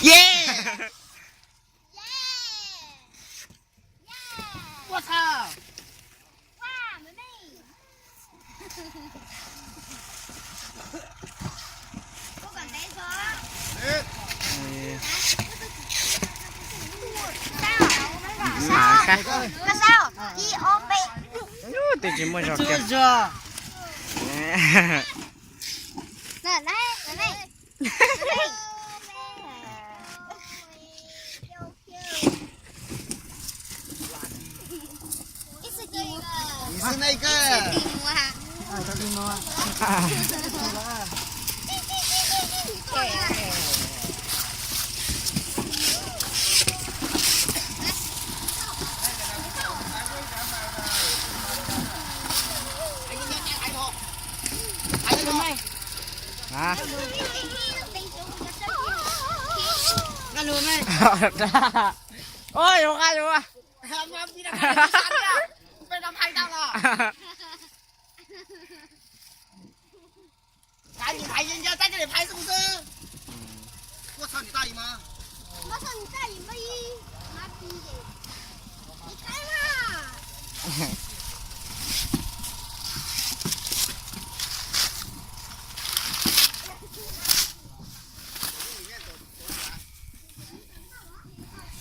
Yeah. Ua txha. Twb tsis muaj zog kiag. Oj, yuav qa yuav.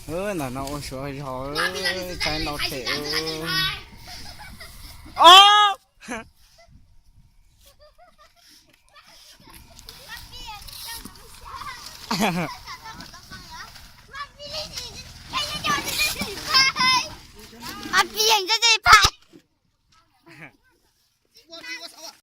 Ntawm no ua suav zog, tsaib ntau them. Ob! Mas pis yeej coj cej phais.